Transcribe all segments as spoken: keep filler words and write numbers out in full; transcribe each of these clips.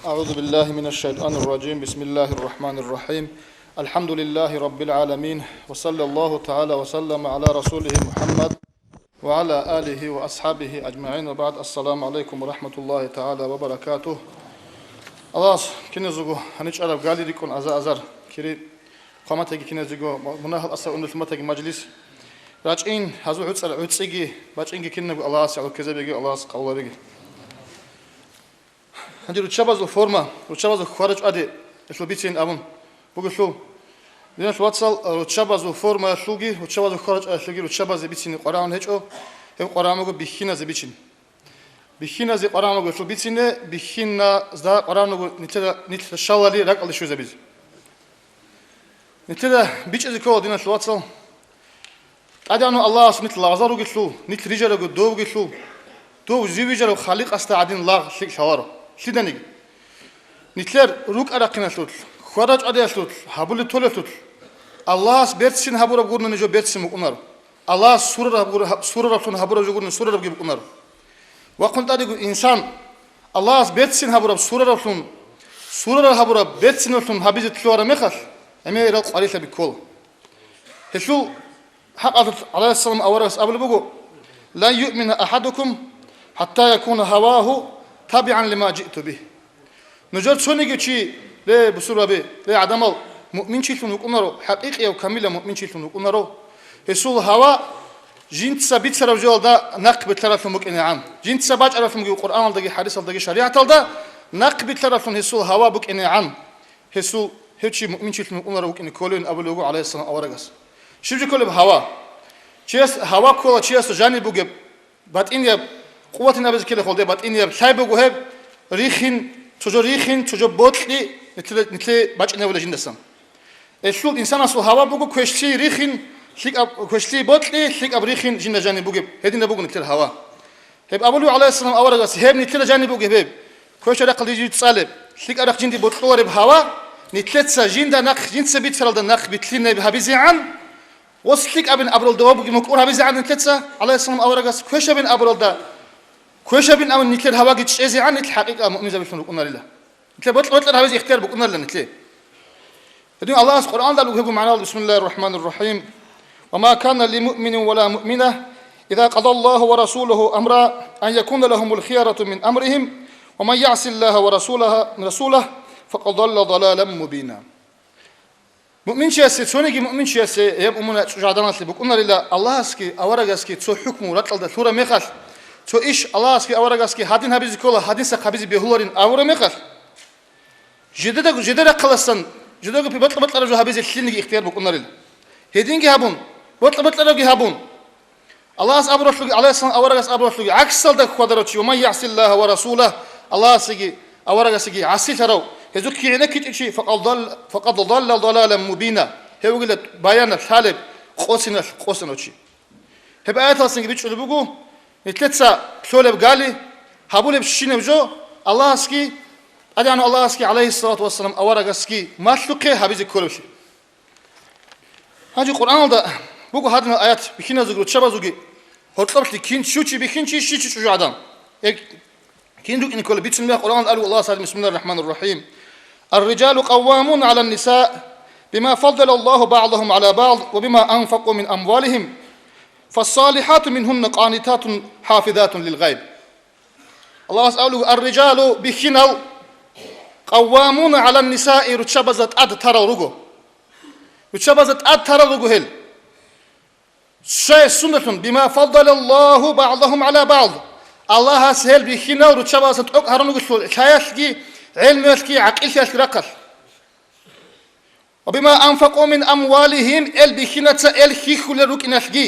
أعوذ بالله من الشيطان الرجيم. بسم الله الرحمن الرحيم. الحمد لله رب العالمين. وصلى الله تعالى وسلم على رسوله محمد وعلى آله وأصحابه أجمعين. وبعد. السلام عليكم ورحمة الله تعالى وبركاته. Аллагьас киназего гьаничӀараб гали рикӀкӀун аза-азар кири хъваматаги киназего мунагьал асар унрулъ матаги мажлис рачӀин, гьазул гӀуцӀар гӀуцӀиги бачӀинги кинабго Аллагьасе гӀолкезабиги, Аллагьас къабулабиги. Гьанже руччабазул форма, руччабазул хьвара-чӀвади гьелъул бицин абун бугелъул, диналъ вацал, руччабазул формаялъулги, руччабазул хьвара-чӀваялъулги руччабазе бицине къварагӀун гьечӀо, гьеб къварагӀун буго бихьиназе бичин. Бихьиназе къварагӀун буго гьелъул бицине, бихьиназда къварагӀун буго нилъеда, нилъ щалали ракӀалде щвезабизе. Нилъеда бичӀчӀизе ккола, диналъ вацал. ТӀадегӀанав Аллагьас нилъ лагъзал ругелъул, нилъ рижарабго дов вугелъул, дов жив вижарав Халикъасда гӀадин лагъ лъикӀ лъаларо. Лъиданиги. Нилъер рукӀа-рахъиналъулъ, хьвара-чӀвадиялъулъ, гьабулеб толелъулъ, Аллагьас берцин гьабураб гурони жо берцин букӀунаро. Аллагьас сурараб гуро-, сурараблъун гьабураб жо гурони сурарабги букӀунаро. Вахъун тӀадего инсан Аллагьас берцин гьабураб сурараблъун, сурарал гьабураб берциналъун гьабизе лъугьараб мехалъ, гӀемерал къварилъаби ккола. Гьелъул хӀакъалъулъ гӀалайгьиссалам аварагас абулеб буго: «Лан юъмина ахӀадукум хӀатта якуна гьавагьу табигӀан лима жиъту бигь». Нужер цониги чи, ле бусурбаби, ле гӀадамал, муъминчилъун вукӀунаро, хӀакъикъияв камилав муъминчилъун вукӀунаро. Гьесул гьава жинца бицараб жоялда нахъ билълъараблъун букӀинегӀан. Жинца бачӀараблъунги Къуръаналдаги хӀадисалдаги шаригӀаталда нахъ билълъараблъун гьесул гьава букӀинегӀан. Гьесул гьев чи муъминчилъун вукӀунарав вукӀине кколин абулев вуго гӀалайгьиссалам аварагас. Щиб жо кколеб гьава? Чияс гьава ккола чиясда жаниб бугеб батӀинияб, къуватин абизе ккелехъулде батӀинияб лъай буго гьеб, рихин, цо жо рихин, цо жо бокьи, нилъе, нилъе бачӀинабула жиндасан. Гьелъул инсанасул гьава буго квешлъи рихин, лъикӀаб, квешлъи бокьи, лъикӀаб рихин жинда жаниб бугеб, гьединаб буго нилъер гьава. Гьеб абулев гӀалайгьиссалам аварагас, гьеб нилъеда жаниб бугеб гьеб, квешаб рахъалде жив цӀалеб, лъикӀаб рахъ жинде бокьулареб гьава, нилъеца жинда нахъ, жинца бицаралда нахъ битлъинаб гьабизегӀан, ос лъикӀабин абуралда ва буги мукӀур гьабизегӀан нилъеца, гӀалайгьиссалам аварагас, квешабин абуралда, квешабин абун нилъер гьаваги чӀезегӀан, нилъ хӀакъикъа муъминзабилъун рукӀунарила. Нилъер бокьа-бокьараб гьабизе ихтияр букӀунарила нилъе. Гьедин Аллагьас Къуръанда лугьего магӀналда: «Бисмиллагьир рахӀманир рахӀим. Ва ма кана ли муъминин ва ла муъмина, иза къадаллагьу ва расулугьу амра, ан якуна лагьумул хиярату мин амригьим, ва ман яси Аллагьа ва расулагьа, расулагь, факъад далла далалан мубина». Муъминчиясе, цониги муъминчиясе, гьеб умумул чӀужугӀаданалъе букӀунарила Аллагьасги аварагасги цо хӀукму ракьалда лъураб мехалъ, цо иш Аллагьасги аварагасги гьадин гьабизе ккола, гьадинса гьабизе бегьуларин абураб мехалъ, Жидеда, жидер рахъаласан, жидаго бокьа-бокьараб жо гьабизе лъилниги ихтияр букӀунарел. Гьединги гьабун, бокьа-бокьарабги гьабун. Аллагьас абуралъуги, Аллагьасан аварагас абуралъуги гӀаксалда хьвадарав чи, ва ман яси Аллагьа ва расулагь, Аллагьасеги аварагасеги гӀасилъарав, гьезухъе гьенеккичӀев чи, факъад далла, факъад далла далалан мубина, гьев вугила баянаб, лъалеб, къосиналъ къосинав чи. Гьеб аяталдасанги бичӀчӀулеб буго, нилъеца лъолеб гали, гьабулеб щинаб жо Аллагьасги, ТӀадегӀанав Аллагьасги, гӀалайгьиссалату вассалам, аварагасги малъухъе гьабизе кколеблъи. Гьанже Къуръаналда буго гьадинал аят, бихьиназулги руччабазулги гьоркьоблъи кин, щив чи бихьинчи, щив чи чӀужугӀадан. Гьеб Кин рукӀине ккола бицунеб мехалъ Къуръаналда абула Аллагьас, бисмиллагьир рахӀманир рахӀим. Ар-рижалу къаввамуна гӀалан-нисаи бима фаддалаллагьу багӀдагьум гӀала багӀд ва бима анфакъу мин амвалигьим. ФассалихӀату мингьунна къанитатун хӀафизатун лилгъайб. Аллагьас абулеб, ар-рижалу, бихьинал, къаввамуна гӀалан-нисаи, руччабазда тӀад тарал руго. Руччабазда тӀад тарал руго гьел. Щай, сундалъун, бима фаддалаллагьу багӀдагьум гӀала багӀд. Аллагьас гьел бихьинал руччабаздаса тӀокӀ гьарун ругелъул лъаялъги, гӀелмуялъги, гӀакъиллъиялъги рахъалъ. Ва бима анфакъу мин амвалигьим, гьел бихьинаца гьел хьихьулел рукӀиналъги.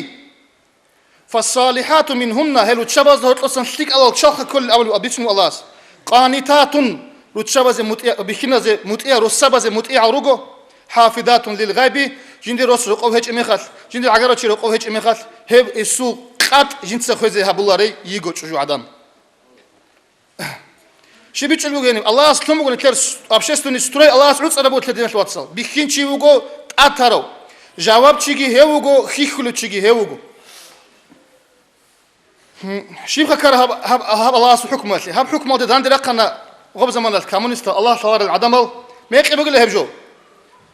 ФассалихӀату мингьунна, гьел руччабазда гьоркьосан лъикӀалал чалха кколел абулеб бицун Аллагьас. Къанитатун, руччабазе мутӀигӀ-, бихьиназе мутӀигӀ-, росабазе мутӀигӀал руго, хӀафизатун лилгъайби, жиндир рос рокъов гьечӀеб мехалъ, жиндир гӀагарав чи рокъов гьечӀеб мехалъ, гьев гьесул къатӀ жинца хвезе гьабуларей йиго чӀужугӀадан. Щиб бичӀчӀулеб бугеб гьениб? Аллагьас лъун буго нилъер с-, общественный строй, Аллагьас гӀуцӀараб буго нилъер, диналъ вацал. Бихьинчи вуго тӀад тарав, жавабчиги гьев вуго, хьихьулев чиги гьев вуго. Гьм, щибха ккара гьаб, гьаб, гьаб Аллагьасул хӀукмуялъе? Гьаб хӀукмуялде данде рахъана Гъаб заманалъ коммунистал Аллагь лъаларел гӀадамал мекъи бугила гьеб жо.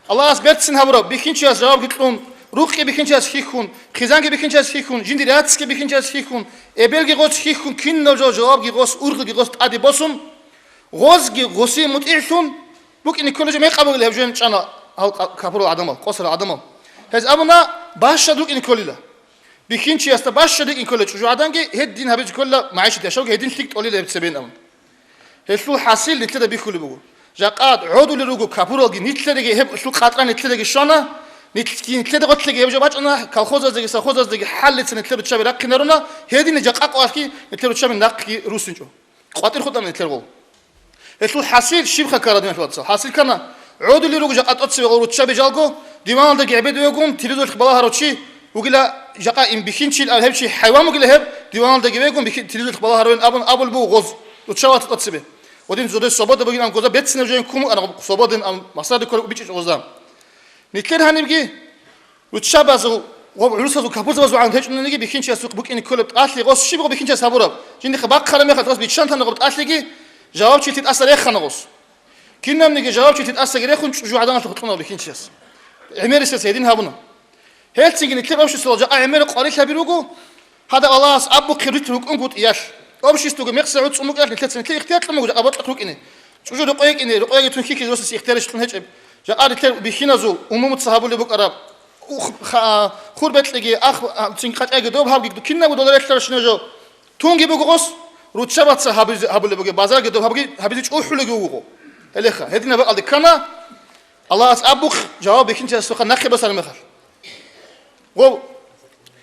Аллагьас берцин гьабураб бихьинчияс жавабги кьун, рукъги бихьинчияс хьихьун, хъизанги бихьинчияс хьихьун, жиндир яцги бихьинчияс хьихьун, эбелги гъос хьихьун, кинал жо жавабги гъос, ургъиги гъос тӀаде босун, гъозги гъосие мутӀигӀлъун букӀине кколеб жо мекъаб бугила гьеб жо чӀана гьал ка-, капурал гӀадамал, къосарал гӀадамал. Гьез абуна, бащад рукӀине кколила. Бихьинчиясда бащад рикӀин ккола чӀужугӀаданги, гьедин гьабизе ккола магӀишат яшавги, гьедин лъикӀ тӀолила гьеб цебен абун. Гьелъул хӀасил нилъеда бихьулеб буго. Жакъа гӀодулел руго капуралги нилъедаги, гьеб лъул къатӀра нилъедаги щвана, нилъ-, нилъеда гъотлъиги гьеб жо бачӀана, колхозаздаги совхозаздаги хӀаллица нилъер руччаби рахъинаруна, гьедин жакъа къоялъги нилъер руччаби нахъги руссинчӀо. КъватӀир хутӀана нилъер гъол. Гьелъул хӀасил щибха ккараб, диналъул вацал? ХӀасил ккана, гӀодулел руго жакъа тӀоцебе гъол руччаби жалго, диваналдаги гӀебеде вегун, телевизоралъ балагьарав чи вугила, жакъа ин бихьинчил, а гьев чи хӀайван вугила гьеб, диваналдаги вегун, бихьи-, телевизоралъ балагьаравин абун абулеб буго гъоз, руччабаца тӀоцебе. Гъодин зодой свобода бугин ан гъоза бецинаб жоян ккун букӀана, свободин ан масади кколеб бичӀчӀичӀ гъоза. Нилъер гьанибги руччабазул ва гӀурусазул капурзабазул гӀан гьечӀониги, бихьинчиясухъ букӀине кколеб тӀалъи гъос щиб гъо бихьинчияс гьабураб? Жиндихъе бахъараб мехалъ гъос биччан тана гъоб тӀалъиги, жавабчилъи тӀаса рехана гъос. Кинабниги жавабчилъи тӀасаги рехун чӀужугӀаданалъухъ кьуна бихьинчияс. ГӀемерисес гьедин гьабуна. Гьелцинги нилъер обществоялъ жакъа гӀемераб къварилъаби руго, гьадаб Аллагьас абухъе ритӀ рукӀунгутӀиялъ. Обществого мекъса гӀуцӀун букӀиналъ нилъеца нилъее ихтияр кьун буго жакъа бокьухъ рукӀине. ЧӀужу рукъойкӀине, рукъояги тун хьихьизе росасе ихтиярищ кьун гьечӀеб. Жакъа нилъер бихьиназул умумуца гьабулеб букӀараб, ух-, ха-, хур бекьиги, ах, а, цин къачӀайги доб гьабги кинабго доларелъаращина жо. Тунги буго гъос, руччабаца гьабизе, гьабулеб бугеб, базарги доб гьабги-, гьабизе чӀухӀулеги вуго. Гьелеха, гьединаб бакӀалде ккана, Аллагьас абухъ жаваб бихьинчиясухъа нахъе босараб мехалъ. Гъов,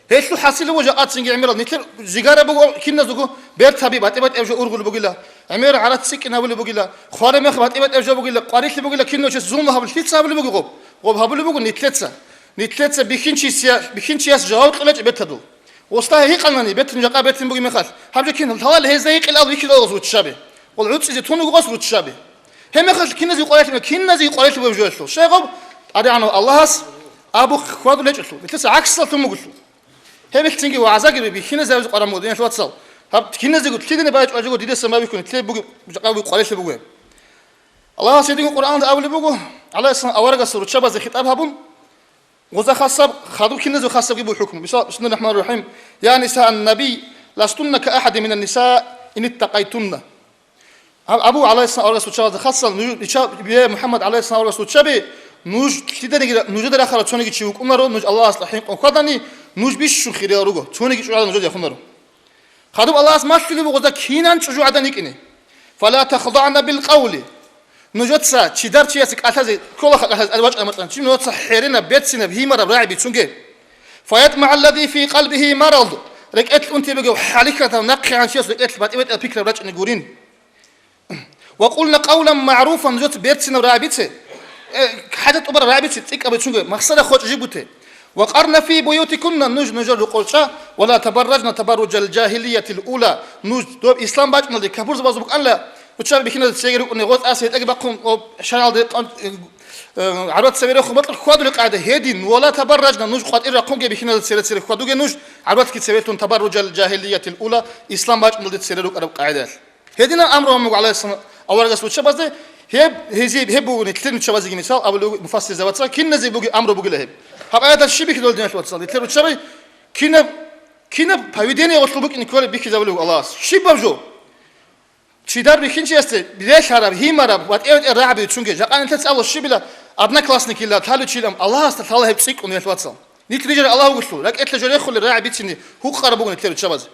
гьелъул хӀасил вуго жакъа цинги гӀемерал нилъер зигара буго киназего бертаби батӀи-батӀияб жо ургъулеб бугила, гӀемер гӀарац цӀикӀкӀин гьабулеб бугила, хвараб мех батӀи-батӀияб жо бугила, къварилъи бугила, кинав чес зулму гьабулеб лъица гьабулеб буго гъоб? Гъоб гьабулеб буго нилъеца. Нилъеца бихьинчияс-, бихьинчияс жаваб кьолечӀеб бертадул. Гъосда гьикъанани, бетин жакъа бетин бугеб мехалъ, гьаб жо кин лъалал гьезда гьикъилал вихьилал гъос руччаби. Гъол гӀуцӀизе тунуго гъос руччаби. Гьеб мехалъ киназе къварилъи, киназе къварилъи бугеб жо гьелъул. Щай гъоб? ТӀадегӀанав Аллагьас абухъ хьвадулечӀелъул, нилъеца гӀаксалъун бугелъул. Гьеб цинги вагӀзаги бихьиназе гьабизе къваран буго, диналъул вацал. Гьаб киназего лъиданиги бачӀважого дидасан бабихьун, нилъее бугеб жакъа бугеб къварилъи буго. Аллагьас гьединго Къуръаналда абулеб буго, гӀалайгьиссалам аварагасул руччабазе хитӀаб гьабун, гъоза хасаб, хадуб киназего хасабги буго хӀукму. Мисал, бисмиллагьир рахӀманир рахӀим. Я ниса ан-наби, ластунна ка ахадин минан ниса ин иттакъайтунна. Гьаб абу, гӀалайгьиссалам аварагасул руччабазе хасал, нуж, ича-, бе, МухӀаммад, гӀалайгьиссалам аварагасул руччаби, нуж лъиданиги, нужеда рахарал цониги чи вукӀунаро, нуж Аллагьасда хӀинкъун хьвадани, нуж бищун хириял руго, цониги чӀужугӀадан нужеде хунару. Хадуб Аллагьас малъулеб буго гъозда кинан чӀужугӀадан йикӀине. Фала тахдагӀна бил къавли. Нужеца чидар чиясе кӀалъазе, кколаха кӀалъазе тӀаде бачӀараб мацӀан, чи нужеца хӀеренаб, берцинаб, гьимараб рагӀи бицунге. ФаятмагӀа аллади фи къалбигьи марад. РекӀелъ унти бугев хӀалихьатав нахъегӀан чияс рекӀелъ батӀи-батӀияб пикраб рачӀине гурин. Ва къулна къавлан магӀруфан, нужеца берцинаб рагӀи бице. Э, хӀажат тӀубараб рагӀи бице, цӀикӀкӀаб бицунго, махсара хочӀ жиб бутӀе. Ва къарна фи буютикунна, нуж нужер рукъол чӀа, ва ла табарражна табарруджал жагьилиятил ула, нуж доб ислам бачӀуналде капурзабазул букӀанила, руччаби бихьиназе цеги рукӀуне, гъоз асе гьетӀаги бахъун, об шаргӀалде къан-, э, э, гӀарбат цеве рехун батӀа хьвадулеб къагӀида гьедин, ва ла табарражна, нуж къватӀир рахъунге бихьиназе цере-цере хьвадуге нуж, гӀарбатги цевелъун табарруджал жагьилиятил ула, ислам бачӀуналде цере рукӀараб къагӀидаялъ. Гьединаб амру гьабун буго гӀалайгьиссалам аварагас руччабазде, гьеб, гьезие, гьеб буго нилъер руччабазеги мисал абулеб буго муфассирзабаца, киназе буго амру бугила гьеб. Гьаб аяталъ щиб бихьидал, диналъул вацал, нилъер руччаби кинаб, кинаб поведение гъолъул букӀине кколеб бихьизабулеб Аллагьас? Щибаб жо? Чидар бихьинчиясде релълъараб, гьимараб, батӀи-батӀияб рагӀаби бицунге, жакъа нилъеца абула щибила, одноклассникила лъалев чилан, Аллагьасда лъала гьеб цӀикӀкӀун, диналъул вацал. Нилъ рижарал Аллагь вугелъул, ракӀелъа жо рехулел рагӀи бицине гьукъараб буго нилъер руччабазе.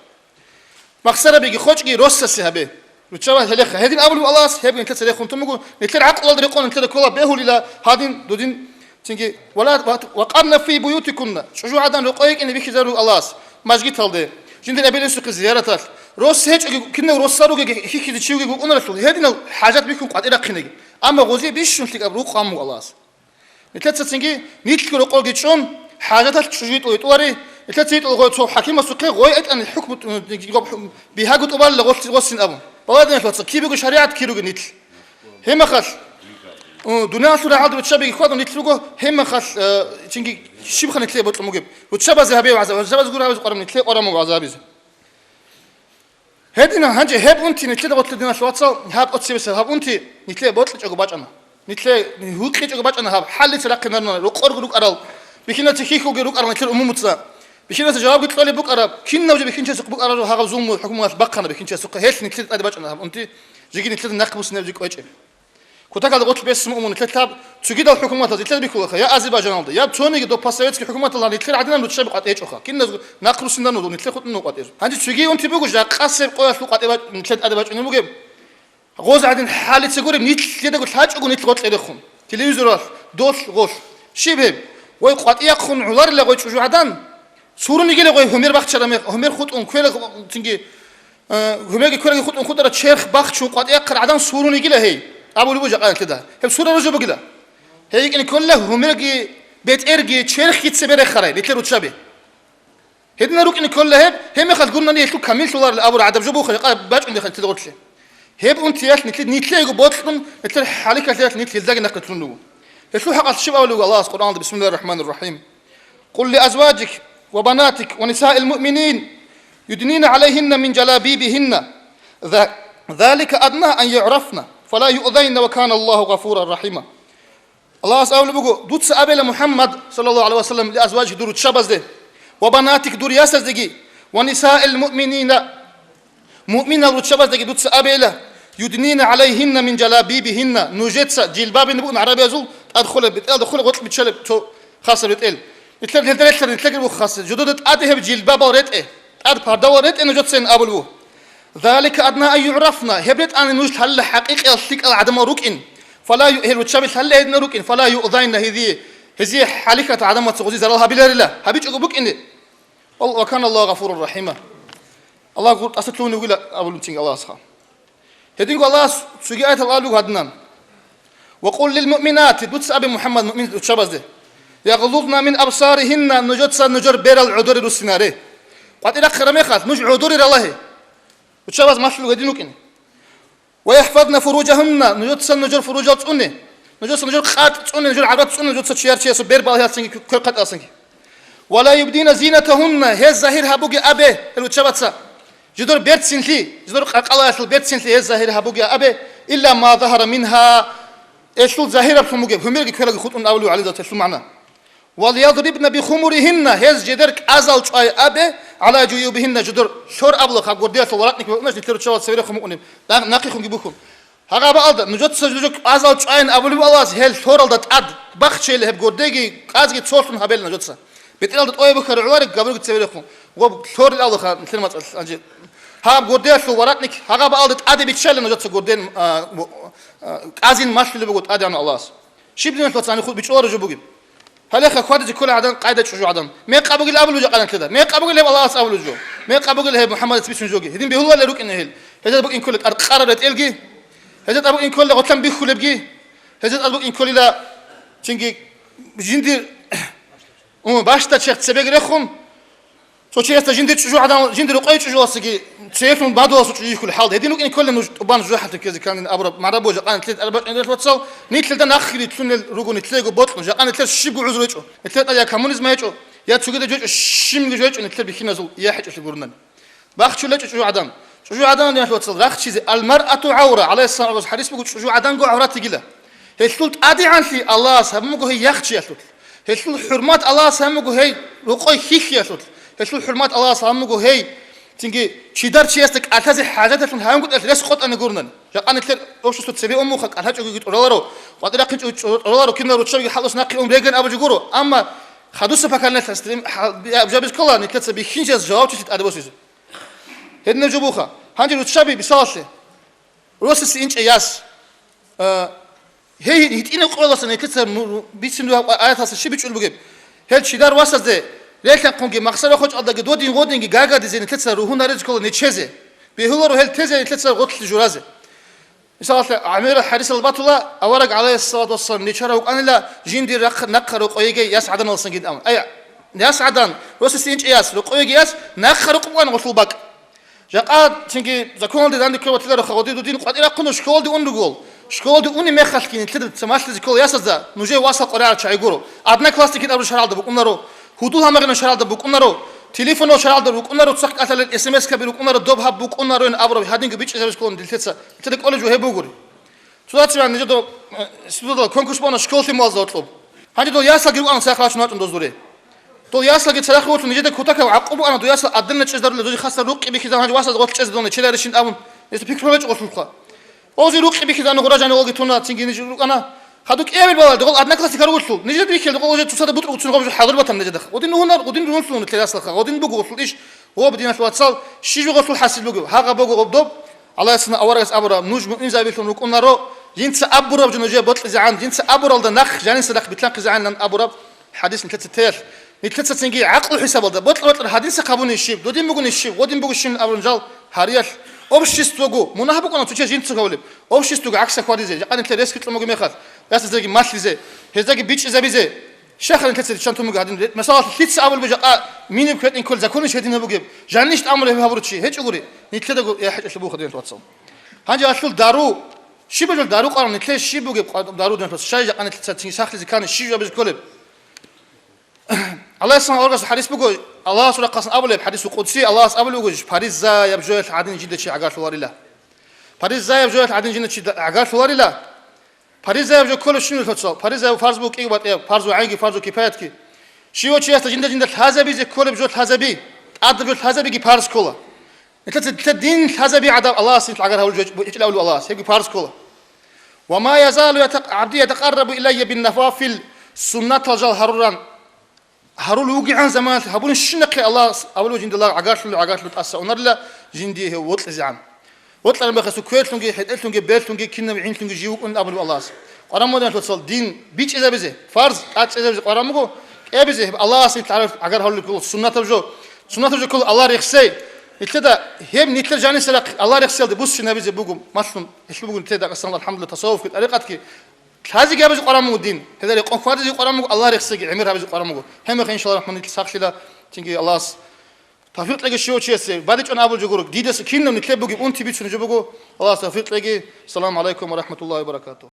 Махсарабиги хочӀги росасе гьабе. Руччабаз гьелеха. Гьедин абулеб Аллагьас, гьеб нилъеца рехун тун буго, нилъер гӀакълалда рекъон нилъеда ккола бегьулила гьадин, дудин, цинги, вала, ва, ва къарна фи буютикунна, чӀужугӀадан рокъой йикӀине бихьизару Аллагьас, мажгиталде, жиндир эбел-инсухъе зияраталъ. Рос гьечӀоги, кинав росал ругеги, хьихьизе чи вугеги вукӀунаралъул, гьединал хӀажат бихьун къватӀирахъинеги. Амма гъозие бищун лъикӀаб рукъ гьабун буго Аллагьас. Нилъеца цинги нилъго рокъолги чӀун, хӀажаталъ чӀужу йитӀулари, нилъеца йитӀула гъой цо хӀакимасухъе, гъой этӀани хӀукму, бигьаго тӀубалила гъос-, гъосин абун. Балагье, диналъул вацал, кибего шаригӀат, кируги нилъ. Гьебмехалъ, у, дуниялалъул рагӀалда руччабиги хьвадун нилъ руго, гьебмехалъ, э, цинги щибха нилъее бокьун бугеб? Руччабазе гьабе вагӀза, руччабазе гуро гьабизе къвараб, нилъее къвараб буго вагӀза гьабизе. Гьединан гьанже гьеб унти нилъеда гъорлъ, диналъул вацал, гьаб оцебесеб гьаб унти нилъее бокьичӀого бачӀана. Нилъее гьукъичӀого бачӀана гьаб, хӀалица рахъинарна, рокъорго рукӀарал, бихьинацин хьихьулги рукӀарал нилъер умумуца. Бихьинаса жавабги кьолеб букӀараб, кинав жо бихьинчиясухъ букӀараб жо гьагъаб зулму хӀукуматалъ бахъана бихьинчиясухъ, гьелъ нилъеда тӀаде бачӀана гьаб унти, жеги нилъеда нахъ буссинаб жо кӀвечӀеб. Кутакалда гъорлъ бесун умун нилъер лъаб цогидал хӀукуматалъ нилъер бихьулаха, я Азербайджаналда, я цониги до постсоветский хӀукуматалда нилъер гӀадинан руччаби къватӀечӀоха, киназго нахъ руссинарун нилъер хутӀун къватӀир. Гьанже цоги унти буго, жакъасеб къоялъул къватӀе бач-, нилъер тӀаде бачӀунеб бугеб. Гъоз гӀадин хӀалица гуреб, нилъедаго лъачӀого нилъ гъоркье рехун, телевизоралъ, долъ гъолъ. Щиб гьеб? Гъой къватӀияхъун гӀоларила гъой чӀужугӀадан, цурунигила гъой гьумер бахчараб мех, гьумер хутӀун кверал цинги, э, гьумерги квералги хутӀун хутӀараб черх бахчун къватӀияхъараб гӀадан цурунигила гьей, абулеб буго жакъа нилъеда. Гьеб сура ружа бугила. Гьей йикӀине кколила гьумерги, бетӀерги, черхги цебе рехарай нилъер руччаби. Гьединал рукӀине кколила гьеб, гьеб мехалъ гурони гьелъул камиллъуларел абураб гӀадаб жо буго жакъа бачӀунеб нилъеда гъоркье. Гьеб унтиялъ нилъ-, нилъеего бокьун, нилъер хӀалихьалъиялъ нилъ гьелдаги нахъе лъун руго. Гьелъул хӀакъалъ щиб абулеб буго Аллагьас Къуръаналда, бисмиллагьир рахӀманир рахӀим. «Къул ли азважик ва банатик ва нисаил муъминин юднина гӀалайгьинна мин жалабибигьинна, за-, залика адна ан югӀрафна, фала юъзайна ва кана Аллагьу гъафуран рахӀима». Аллагьас абулеб буго, дуца абейла, МухӀаммад, саллаллагьу гӀалайгьи ва саллам, ли азважик дур руччабазде, ва банатик дур ясаздеги, ва нисаил муъминина, муъминал руччабаздаги дуца абейла, юднина гӀалайгьинна мин жалабибигьинна, нужеца, жилбабин бугин гӀарабиязул, тӀад холеб, бетӀералда холеб, гъоркь биччалеб цо хасаб бетӀел. Нилъер гьелда релълъараб нилъеги буго хасаб, жидеда тӀаде гьеб жилбабал ретӀе, тӀад пардавал ретӀе нужецайин абулеб буго. Залика адна ан югӀрафна, гьеб ретӀани нуж лъалила хӀакъикъияб лъикӀал гӀадамал рукӀин. Фала ю-, гьел руччаби лъалила гьединал рукӀин, фала юъзайна, гьезие, гьезие хӀалихьат гӀадамаца гъози зарал гьабиларила, гьабичӀого букӀине. Вал-, ва кана Аллагьу гъафуран рахӀима. Аллагь гъур тӀаса лъугьунев вугила абулин цинги Аллагьасха. Гьединго Аллагьас цоги аятал абулеб гьадинан. «Ва къул лил муъминати», дуца абе, МухӀаммад, муъмин руччабазде, «ягълузна мин абсаригьинна», нужеца нужер берал гӀодоре руссинаре. КъватӀирахъе рамехалъ, нуж гӀодоре ралагье. Руччабаз малъулеб гьедин рукӀине. «Ва яхӀфазна фуружагьунна», нужеца нужер фуружал цӀуне. Нужеца нужер къатӀ цӀуне, нужер гӀаврат цӀуне, нужеца чияр чиясул бер балагьиялдасанги кверхъатӀалдасанги. «Ва ла юбдина зинатагьунна», гьез загьир гьабуге абе, гьел руччабаца. Жидер берцинлъи, жидер къаркъалаялъул берцинлъи гьез загьир гьабуге абе, илла ма загьара мингьа, гьелъул загьираблъун бугеб, гьумерги квералги хутӀун абулев гӀалидал телъул магӀна. «Вал ядрибна бихумуригьинна», гьез жидер кӀазал чӀвай абе, гӀала жуюбигьинна, жидер лъор абулаха, гурдиялъул варакьник букӀунач, нилъер руччабал цеверехун букӀунеб, нах-, нахъехунги бухьун. Гьагъаб алда, нужеца жо кӀвазал чӀвайин абулев Аллагьас, гьел лъоралда тӀад бахчейила гьеб гурдеги кӀазги цолъун гьабейила нужеца. БетӀералда тӀое бухьараб гӀоларе габурги цеверехун, ва лъорил алаха нилъер мацӀалъ гьанже. Гьаб гурдеялъул варакьник гьагъаб алда тӀаде биччайила нужеца гурден, а, в-, а, кӀазин малъулеб буго тӀадегӀанав Аллагьас. Щиб диналъул вацал, гьаниб хутӀ бичӀчӀуларо жо бугеб? Гьале хъвазе кколеб гӀадан къайда чӀужугӀадан. Мекъаб бугел абулеб жо къарантлъида. Мекъаб бугел гьеб Аллагьас абулеб жо. Мекъаб бугел гьеб МухӀаммадица бицун жоги. Гьедин бегьуларел рукӀине гьел. Гьезда букӀин кколел къаркъара ретӀелги. Гьезда тӀад букӀин кколел гъотлъан бихьулебги. Гьезда тӀад букӀин кколила цинги жиндир, у, бащда чехъ цебеги рехун. Цо чиясда жиндир чӀужугӀадан, жиндир рукъой чӀужугӀасаги цеялъун бадуласул чӀужу йихьулел хӀалда. Гьедин рукӀин кколел нуж тӀубан жужахӀалда ккезе кканин абураб магӀна буго жакъа нилъер тӀад бачӀунеб диналъул вацал, нилъелда нахъе рилълъунел руго нилъего бокьун, жакъа нилъер щибго гӀузру гьечӀо. Нилъер тӀад я коммунизм гьечӀо, я цогидаб жо гьечӀо, щибго жо гьечӀо нилъер бихьиназул яхӀ гьечӀолъи гурони. Бахчулев чӀужугӀадан. ЧӀужугӀадан, диналъул вацал, рахчизе, «Алмаръату гӀавра», гӀалайгьиссаламасул хӀадис буго, чӀужугӀаданго гӀаврат йигила. Гьелъул тӀадегӀанлъи Аллагьас гьабун буго гьей яхчиялъулъ. Гьелъул хӀурмат Аллагьас гьабун буго гьей рукъой хьихьиялъулъ. Гьелъул хӀурмат Аллагьас гьабун буго гьей цинги чидар чиясда кӀалъазе хӀажаталъун гьавунгутӀалъ рес къотӀани гурони. Жакъа нилъер общество цебе ун муха, кӀалъачӀогоги тӀураларо, къватӀирахъинчӀого тӀураларо, кинал руччабиги хӀалус нахъе ун реган абулеб гуро, амма хадуса пакалилъ гьаб жо бихьинчияс жавабчилъи тӀаде босизе. Гьединаб жо буха. Гьанже руччаби, мисалалъе, росасе инчӀей яс, а, гьей гьитӀинаб къоялъ нилъеца му-, бицин бугеб аяталъ щиб бичӀчӀулеб бугеб? Гьел чидар васазде релъанхъунги махсар-рохочӀалдаги додин-гъодинги гагадизе нилъеца ругьун гьаризе ккола нечезе. Бегьуларо гьел тезе нилъеца гъорлъе журазе. Мисалалъе, гӀемерал хӀадисалда батула, авараг, гӀалайгьиссалату вассалам, нечара вукӀанила жиндир рахъ-, нахъа рокъой йигей яс гӀаданалдасанги аман. Ай, яс гӀадан, росасе инчӀей яс, рокъой йигей яс, нахъа рукъ букӀана гъолъул бакӀ. Жакъа цинги законалде данде кколеб батиларо, гъодин дудин къватӀирахъун школалде ун ругел. Школалде унеб мехалъги нилъеда цамалъизе ккола ясазда, нужее васал къваригӀарал чагӀи гуро. Одноклассникин абураб шаргӀалда букӀунаро, гьудул-гьамагъинаб шаргӀалда букӀунаро, Телефонал шаргӀалда рукӀунаро цохӀо кӀалъалел, эс эм эс-каби рукӀунаро, доб гьаб букӀунароин абураб гьадинго бичӀчӀизабиз кколин дилъеца, нилъеда кӀолеб жо гьеб бугури. Цо даци ван нижеда, э, институталда конкурс бана школ лъималазда гьоркьоб. Гьанже дол ясалги рукӀана царахъ рачун вачӀун доз дуре. Дол ясалги царахъ вутлъун нижеда кутакаб гӀакъуба букӀана дол ясал аденна чӀезарулел, дозие хасаб рукъи бихьизабун гьанже васаз гъорлъ чӀезе дони челарищин абун, гьесда пикру гьечӀо гъолъулха. Ози рукъи бихьизабун гъура жанивалги туна, цинги ниж рукӀана. Хадуб кӀиабил балалда гъол одноклассникар вутлъул. Нижеда бихьилда гъол уже цоцазда бутӀрукъцин гъоб жо хӀадур батана нижеда. Гъодин ругьунар, гъодин ругьунлъун нилъер ясалха. Гъодин буго гъолъул иш. Гъоб, диналъул вацал, щиб жо гъолъул хӀасил бугеб? Гьагъаб буго гъоб доб. Аллагьасна аварагас абура, нуж муъминзабилъун рукӀунаро, жинца абураб жо нужее бокьизе гӀан, жинца абуралда нахъ, жаниса нахъ битлъанхъизе гӀан абураб хӀадис нилъеца теялъ. Нилъеца цинги гӀакълу хӀисабалда, бокьа-бокьа гьадинса хъабуни щиб, додин бугони щиб, гъодин бугищин абурун жал гьариялъ, обществого, мунагь букӀана цо чияс жинца кавулеб, обществого гӀакса хьвадизе, жакъа нилъер рес кьун буго мехалъ, ясаздаги малъизе, гьездаги бичӀчӀизабизе. Щайха нилъеца риччан тун буго гьадин, мисалалъе, лъица абулеб жакъа миниб кветӀин кколел законищ гьедин гьабугеб, жаннищ тӀамулеб гьеб гьабуручи, гьечӀогури, нилъедаго яхӀ-, гьечӀелъуб буха, диналъул вацал. Гьанже алъул дару, щиб жо дару къваран нилъее, щиб бугеб къва-, дару, диналъул вацал, щай жакъа нилъеца цинги сахлъизе ккани, щиб жо абизе кколеб? Аллагьасул аварагасул хӀадис буго, Аллагьасул рахъалъан абулеб, хӀадисул къудси, Аллагьас абулеб буго, паризаяб жоялъ гӀадин жинда чи гӀагарлъуларила. Паризаяб жоялъ гӀадин жинда чи да-, гӀагарлъуларила. Паризаяб жо кколеб щиб, диналъул вацал? Паризаяб фарз буго кӀиго батӀияб, фарзу гӀайнги, фарзу кипаятги. Щивав чиясда жинда-жинда лъазабизе кколеб жо лъазаби, тӀадаб жо лъазабиги парз ккола. Нилъеца, нилъер дин лъазаби гӀадаб Аллагьас нилъ гӀагар гьавулеб жо-, жо-, гьечӀилан абулеб Аллагьас, гьебги парз ккола. «Ва ма язалу ята-, гӀабди ятакъаррабу илайя бин-нафафил», суннатал жал гьаруран, гьарулев вугегӀан заманалъ гьабурин щинахъе Аллагьас абулеб жинда лагъ гӀагарлъулев, гӀагарлъулев тӀаса унарила жиндие гьев вокьизегӀан. Вокьараб мехалъ кверлъунги, хӀетӀелъунги, берлъунги, кинаб гӀинлъунги жив вукӀунин абулеб Аллагьас. Къваран мугӀ, диналъул вацал, дин бичӀчӀизабизе, фарз тӀадчӀезабизе къваран буго, кӀиабизе гьеб Аллагьас нилъ гӀагар гьавулеб ккола суннатаб жо, суннатаб жо ккола Аллагь рехсей. Нилъеда гьеб нилъер жанисел рахъ Аллагь рехсеялде буссинабизе буго, малъун, гьелъул буго нилъеда, алхӀамдулиллагь, тасаввуфги тӀарикъатги. Лъазеги гьабизе къваран муго дин. Гьелда рекъон хьвадизе къваран муго, Аллагь рехсеги гӀемер гьабизе къваран муго. Гьеб мехалъ, иншаллагь рахман, нилъ сахлъила, цинги Аллагьас тавфикъ кьеги щивав чиясе, бадибчӀван абул жо гуро, дидаса кинаб нилъер бугеб унти бицунеб жо буго. Аллагьас тавфикъ кьеги. Ассаламу гӀалайкум ва рахӀматуллагьи ва баракатугь.